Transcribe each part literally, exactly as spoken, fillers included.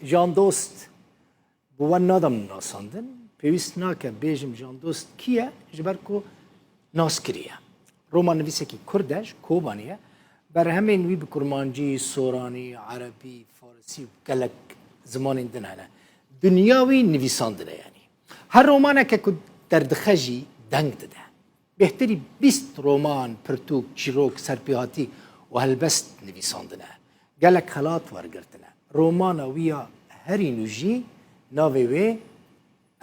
Jandost bi we nadam nasandin. Pêwîst nake bêjim Jandost kî ye, ji ber ku nas kiriye. Romannivîsekî Kurd e, ji Kobanê ye. Berhemên wî bi kurmancî, soranî, erebî, farisî û gelek zimanên din hene. Dinya wî nivîsandine yanî. Her romaneke ku derdixe jî deng dide. Bêhtirî bîst roman, pirtûk, çîrok, serpêhatî û helbest nivîsandine. Gelek xelat wergirtine. Romana wî ya herî nû jî navê wê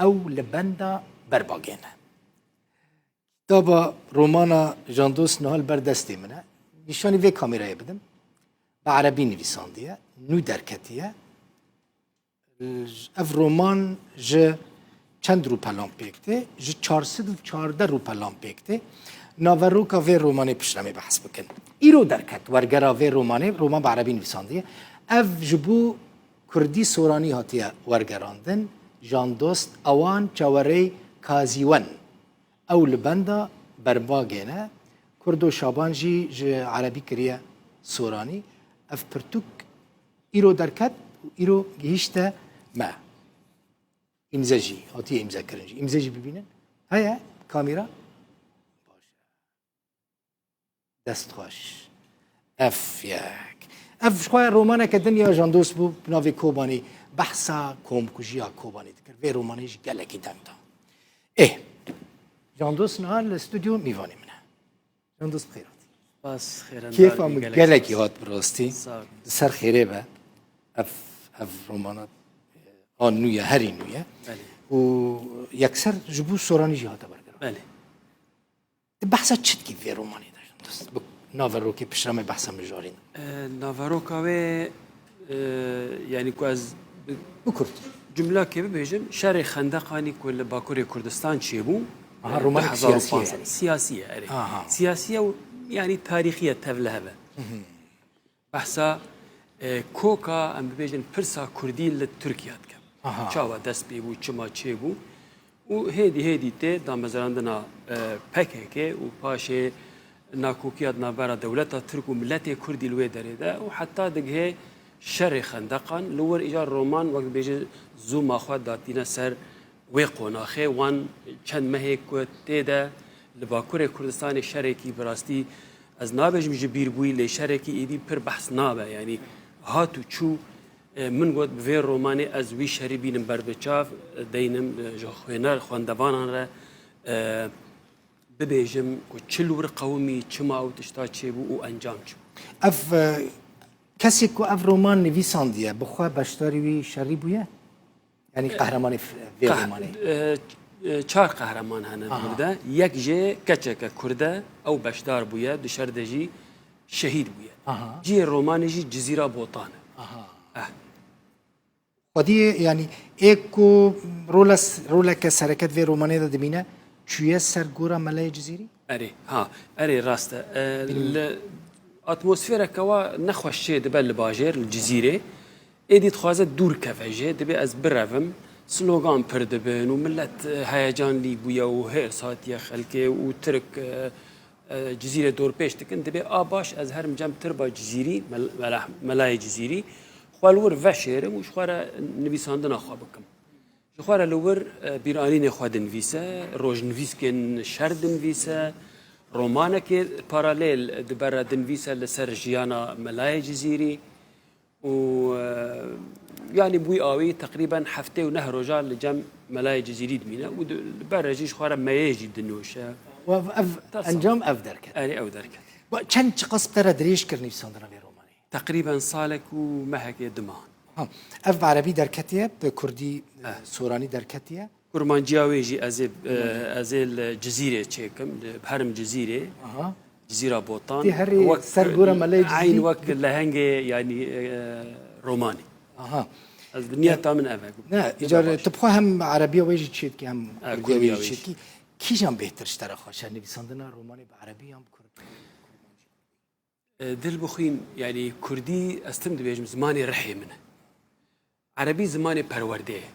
Ew li benda Berbagê ne. Kitaba romana Jandost niha li ber destê min e. Nîşanî vê kamêrayê bidim. Bi erebî nivîsandiye. Nû derketiye. Ev roman ji çend rûpelan pêk tê? Ji çar sed û çardeh rûpelan pêk tê. Naveroka vê romanê piştre em ê behs bikin. Îro derket wergera vê romanê, roman bi erebî nivîsandiye. Ev ji bo kurdî soranî hatiye wergerandin. Jandost, ewan çawerey Kazîwen. Ew li benda Berbagê ne. Kurdo Şaban jî ji erebî kiriye soranî. Ev pirtûk îro derket û îro gihîşte me. Îmze jî, hatiye îmzekirin jî. Îmze jî bibînin. Heye kamîra? Baş e. Dest xweş. Ev yek. Ev ji xwe romaneke din ya Jandost bû, bi navê Kobanê, behsa komkujiya Kobanê dikir. Vê romanê jî gelekî deng da. Ê, Jandost niha li stûdyo mîvanê min e. Jandost bi xêr hatî. Spas, xêrendar Kêfa bî, min gelek gelekî spas. Hat bi rastî. Sağ ol. Li ser xêrê be. Ev, ev romana, e, a nû ye, herî nû ye. Belê. Û yekser ji bo soranî jî hate wergiran. Belê. Tu behsa çi dikî vê romanê de? Bi naverokê piştre me behsa mijarê de. E, naveroka wê, e, yanî ku ez bi Bi kurt. cumlakê bibêjim, şerê Xendeqanî ku li Bakurê Kurdistan çêbû, Aha, e, romanê du hezar û pansed. Siyasî ye. Siyasî ye, erê. Aha. Siyasî ye û yanî tarîxî ye, tevlihev e. Hı hı. Behsa, e, koka, em bibêjin, pirsa kurdî li Tirkiye dikim. Aha. Çawa dest pê bû, çima çêbû û hêdî hêdî tê damezrandina, e, P K K û paşê nakokiya di navbera dewleta Tirk û miletê Kurdî li wê derê de û heta digihê şerê Xendeqan. Li wir îcar roman, wek dibêje, zûma xwe datîne ser wê qonaxê, wan çend mehê ku tê de li Bakurê Kurdistanê şerekî bi rastî ez nabêjim ji bîr bûyî, lê şerekî êdî pir behs nabe. Yanî hat û çû, e, min got, bi vê romanê ez wî şerî bînim ber bi çav, e, deynim, e, ji xwêner, xwendevanan re, e, bibêjim ku çi li wir qewimî, çima ew tişta çêbû û encam çi bû. Ev, e, kesê ku ev roman nivîsandiye, bi xwe beşdarî wî şerî bûye? Yanî qehremanê f-, vê Qeh-, romanê. e, e, çar qehreman hene Aha. Kurd e. Yek jê keçeke Kurd e, ew beşdar bûye, di şer de jî şehîd bûye. Aha. Cihê romanê jî Cizîra Botan e. Aha. Eh. Xwediyê, yanî ê ku rola s-, roleke sereket vê romanê de dimîne, çûye ser gora Melayê Cizîrî? Erê, ha, erê rast e. E, Bilmiyorum. Li atmosfereke wa nexweş çê dibe li bajêr, li Cizîrê. Êdî dixwaze dûr keve jê, dibê ez birevim, slogan pir dibin û milet, e, heyecanlî bûye û hêrs hatiye xelkê û Tirk, e, e, Cizîrê dorpêç dikin. Dibê a baş ez herim cem tirba Cizîrî, mel-, mela-, melayê Cizîrî, xwe li wir veşêrim û ji xwe re nivîsandina xwe bikim. Ji xwe re li wir, e, bîranînê xwe dinivîse, rojnivîskên şer dinivîse, romanekê paralel di ber re dinivîse li ser jiyana Melayê Cizîrî û, e, yanî bi wî awî teqrîben heftê û neh roja li cem Melayê Cizîrî dimîne û di, li ber re jî ji xwe re meyê jî dinoşe. Û ev, ev Tasavvuf. Encam ev derket. Erê, ew derket. Ba, çend çiqas bi te re dirêj kir nivîsandina vê romanê? Teqrîben salek û mehekê dima. Ha, ev bi erebî derketiye, bi kurdî, e, Eh. soranî derketiye? Kurmanciya wê jî ez ê, e, ez ê li Cizîrê çêkim, li herim Cizîrê. Aha. Cizîra Botan. Tê herî Wek ser gora Melayê Cizîrî. Eyn wek lehengê, yanî, e, romanê. Aha. Ez bi niyeta min ev e. Ne, Niyeta îcar baş. Tu bi xwe hem erebiya wê jî çêdikî, hem Ha, kurdiya wê kurdiya jî wê jî. çêdikî. Kîjan bêhtir ji te re xweş e, nivîsandina romanê bi erebî yan bi kurdî? E, dil bixwîn, yanî kurdî, ez tim dibêjim, zimanê rihê min e. Erebî zimanê perwerdê ye.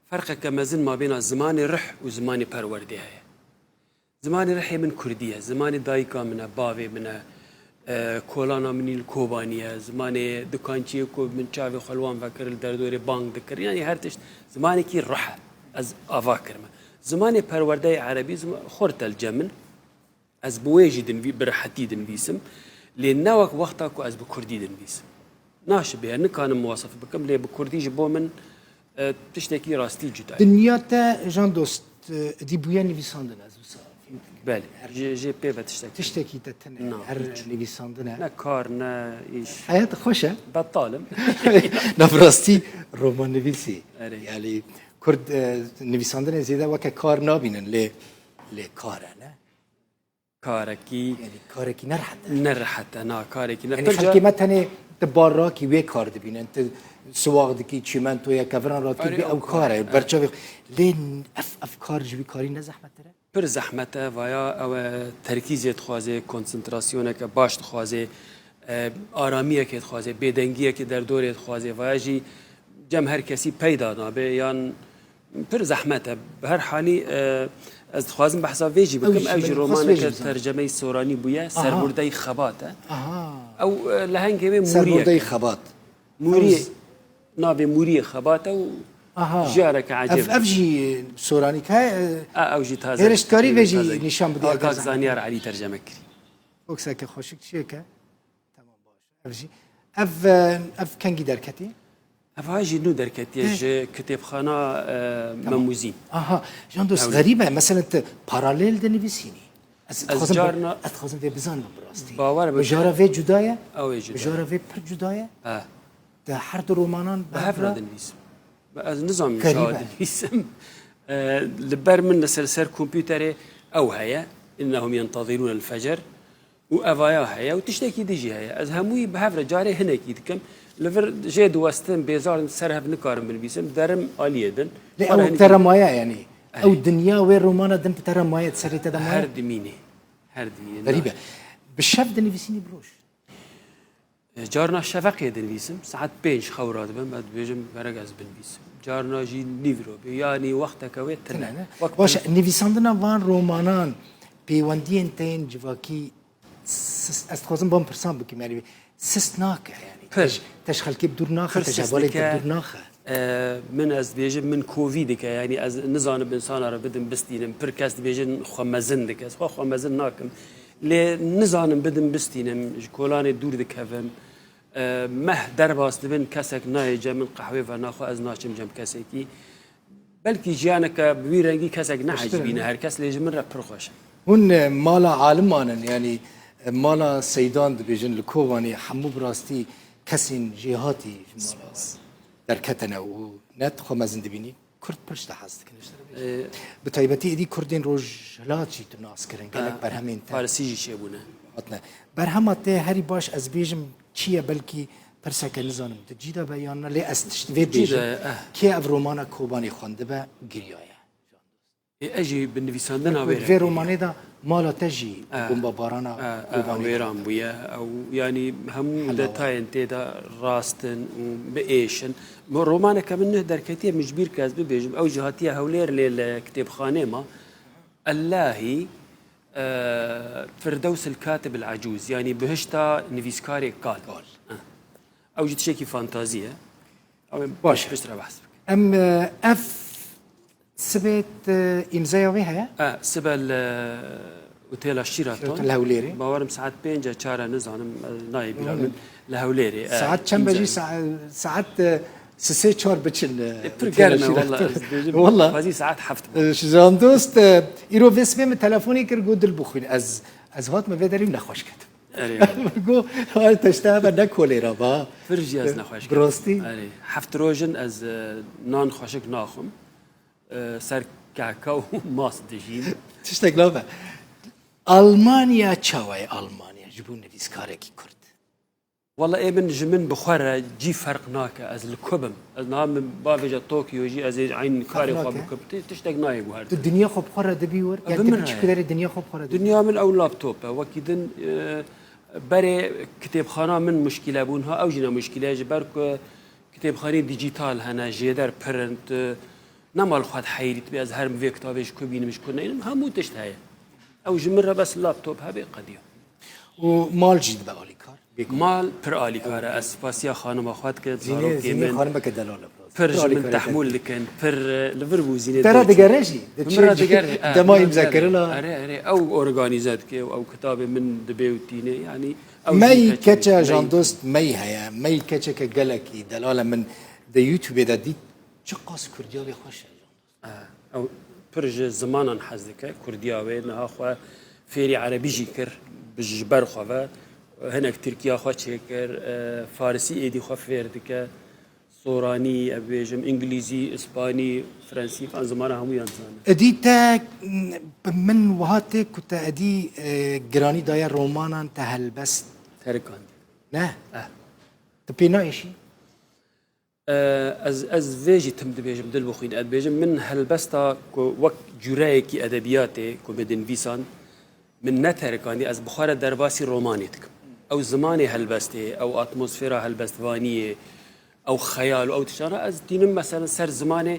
Ferqeke mezin mabêna zimanê rih û zimanê perwerdê heye. Zimanê rihê min kurdî ye. Zimanê dayika min e, bavê min e, E, kolana min î li Kobanî ye, zimanê dukanciyê ku min çavê xwe li wan vekir li derdorê bang dikir. Yanî her tişt zimanekî ruh e. Ez ava kirime. Zimanê perwerdeyê erebî zima-, xurt e li cem min. Ez bi wê jî dinivî-, bi rehetî dinivîsim. Lê ne wek wexta ku ez bi kurdî dinivîsim. Naşibe, nikanim muwasif bikim, lê bi kurdî ji bo min, e, tiştekî rastî cuda ye. Dinya te, Jan Dost, e, dî bûye nivîsandin, ez wisa fîm dikim. Belê, Her jê, jê pê ve tiştek. Tiştekî te tine, Na, her hiç. Nivîsandin e. Ne kar, ne îş. Heyat xweş e. Betal im. Na, bi rastî romannivîsî. Erê. Yani, Kurd, e, nivîsandinê zêde weke kar nabînin, lê, lê kar e, ne? Karekî Yani, karekî ne rehet e. Ne rehet e, na, karekî ne. Yani, Pir ca- xelkê me tenê tu barakî wê kar dibînin, tu siwax dikî, çîmentoyeke viran radikî, Erê, bê ew ew kar kar e, e. Berçavê. Lê ev, ev kar ji wî karî ne zehmettir e? Pir zehmet e, vaya ew e, terkîzê dixwaze, konsentrasyoneke baş dixwaze, e, aramiyekê dixwaze, bêdengiyekê derdorê dixwaze, vaya jî cem her kesî peyda nabe, yan pir zehmet e. Bi her halî, e, ez dixwazim behsa vê jî Ew bikim. jî Ew jî min xwest vê jî romaneke bizanî. tercemeyî soranî bûye, Aha. Serbûrdeyî Xebat e. Aha. Ew, e, lehengê wê Serbûrdeyî Mûriyek. Xebat. Mûriyê, Ew z- navê Mûriyê Xebat e û Aha. jiyareke Ev, ecêb. ev jî soranîk e, e, A, ew jî taze. Hêriştkarî vê jî Taze. nîşan bidî, A, eger Kak zehmet. Zanyar Elî terceme kirî. Bokseke xweşik çiyek e? Tamam, baş. Ev jî, ev, e, ev kengî derketî? Ev ha jî nû derketiye Tê. ji kitêbxana, e, Tamam. Memûzîn. Aha, Jan Dost, Ew jî. Xerîb e. Mesela, tu paralel dinivîsînî. Ez Ez dixwazim, carna ez dixwazim vê bizanim bi rastî. Bawer bike. Mijara vê cuda ye? Ew ê cuda ye. Mijara vê pir cuda ye? Ha. Di her du romanan Bi hev re dinivîsim. Ez nizanim Xerîb çawa e. dinivîsim. E, li ber min li ser, ser kompûterê ew heye. "Innehum yentezirûne l-fecer." Û evaya heye û tiştekî din jî heye. Ez hemûyî bi hev re carê hinekî dikim. Li vir jê diwestim, bêzar im, ser hev nikarim binivîsim. Derim aliyê din. Lê Xwe re ew hinekî teremaye, yanî. Erê. Ew dinya wê romana din bi teremaye di serê te de maye? Her dimînê. Her dimînê. Xerîb e. Bi şev dinivîsînî bi roj? E, carna şeveqê dinivîsim. Saet pênc xew radibim. Ez dibêjim, gerek ez binivîsim. Carna jî nîvro bê. Yanî wexteke wê tune. Tune, ne? Wek Baş e, nivîsandina van romanan peywendiyên te yên civakî Sist, ez dixwazim van pirsan bikim, yanî sist nake, yanî Pir. te ji, te ji xelkê bi dûr naxe, Pir te ji sist hevalê te dike. dûr naxe. E, min ez dibêjim, min kovî dike, yanî ez nizanim insana re bidim bistînim. Pir kes dibêjin xwe mezin dike. Ez xwe xwe mezin nakim. Lê nizanim bidim bistînim, ji kolanê dûr dikevim. E, meh derbas dibin, kesek nayê cem min, qehwê venaxwe, ez naçim cem kesekî. Belkî jiyaneke bi wî rengî kesek Xweştir e, nehecibîne ne? her kes, lê ji min re pir xweş e. Hûn, e, mala aliman in, yanî, e, mala seydan dibêjin li Kobanê, hemû bi rastî kesên jêhatî ji mala derketine û net xwe mezin dibînî. Kurd pir ji te hez dikin, ji te re bêjin. E, Bi taybetî êdî Kurdên Rojhilat jî tu nas kirin, gelek e, berhemên te Farisî jî çêbûne. hatine. Berhema te herî baş ez bêjim çi ye, belkî pirseke nizanim di cî de be yan na, lê ez tişt vê Di cî bêjim. de, eh. Kê ev romana Kobanê xwendibe, giriyaye. Ê, ez jî bi nivîsandina wê Vê re romanê de mala te jî Eh, bombabarana eh, eh, Kobanê wêran bûye. Ew, yanî hemû Helawa. detayên tê de rast in û bi êş in. Mo-, romaneke min nuh derketiye, min ji bîr ke ez bibêjim. Ew jî hatiye Hewlêr lê li kitêbxanê ma. Ellahî, e, Firdewsil Katib el Acûz, yanî bihişta nivîskarê kal. Kal. Eh. Ew jî tiştekî fantazî ye. Ew ê Baş e. piştre behs bikin. Em, e, ev sibê, e, îmzaya wê heye? E, sibe li Otela Sheraton. Sheraton li Hewlêrê. Bawerim saet pênc e, çar e, nizanim, e, nayê bîra Hı. min. Li Hewlêrê, e, Saet çend be jî? îmzaya. Sa-, saet, e, sisê çar biçin, e, E, pir Otela germ e, Sheraton. walla, ez dibêjim, Walla. xwezî saet heft bû. E, Jan Dost, e, îro vê sibê min telefonê kir, got, "Dil bixwîn." Ez, ez hatime vê derê û nexweş ketim. Erê. Go, "Ay, te ji te hebe ne kolêra ba." Pir jî ez nexweş Bi rastî? ketim. Erê. Heft roj in ez, e, nan xweşik naxwim. E, ser keka û mast dijîm. Tiştek nabe. Almanya çawa ye Almanya ji bo nivîskarekî Kurd? Walla ê min ji min bi xwe re cî ferq nake. Ez li ku bim? Ez niha min bavêje Tokyo jî ez ê eyn karê Ferq xwe nake. bikim. Ti-, tiştek nayê guhertin. Tu dinya xwe bi xwe re dibî wir? E, Yan bi tu min biçî re. kuderê dinya xwe bi xwe re dibî? Dinya min ew laptop e. Wekî din, e, berê kitêbxana min muşkîle bû. Niha ew jî ne muşkîle ye. Ji ber ku kitêbxaneyên dîjîtal hene, jêder pir in. Tu nema li xwe diheyrî, dibê ez herim vê kitavê ji ku bînim, ji ku neynim. Hemû tişt heye. Ew ji min re bes laptop hebe, qediya. û mal jî dibe alîkar. Bêguman. Mal pir alîkar e. Ez spasiya xanima xwe dikim, Zînê, zarokê Zînê min. Xanimeke delal e. Pir ji Alîkar min e. Tehmûl dikin, pir e, li vir bû Zînê. Te re doçû. Digere jî. Min re digere. e, Dema min re îmzekirina. Erê, erê. Ew organîze dike û ew kitabê min dibe û tîne. Yanî ew jî Mey keçê keçe mey- Jandost mey heye. Mey keçeke gelekî delal e, min di YouTubeê de dît. Çiqas Kurdiya wê xweş e. Ew pir ji zimanan hez dike. Kurdiya wê niha xwe fêrî erebî jî kir, bi ji ber xwe ve. Hinek tirkiya xwe çêkir, e, farisî êdî xwe fêr dike. Soranî, ez bêjim, îngilîzî, îspanî, frensî, van zimana hemûyan dizane. Edî te, bi min wiha tê ku te edî, e, giranî daye romanan te helbest. Terikandî. Ne? Eh. Tu pê naêşî? E, ez, ez vê jî tim dibêjim, dil bixwîn. Ez dibêjim, min helbesta ku wek cûreyekî edebiyatê ku min dinivîsan, min neterikandî, ez bi xwe re derbasî romanê dikim. Ew zimanê helbestê, ew atmosfera helbestvaniyê, ew xeyal û ew tiştana, ez tînim, meselen, ser zimanê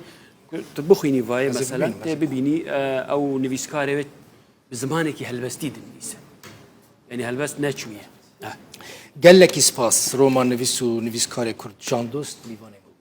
ku tu bixwînî vayê, Ez ê meselen, bibînim, tê mesela. Bibînî, e, ew nivîskarê wê bi zimanekî helbestî dinivîse. Yanî helbest neçûye. Eh. Gelekî spas romannivîs û nivîskarê Kurd Jandost, mîvanê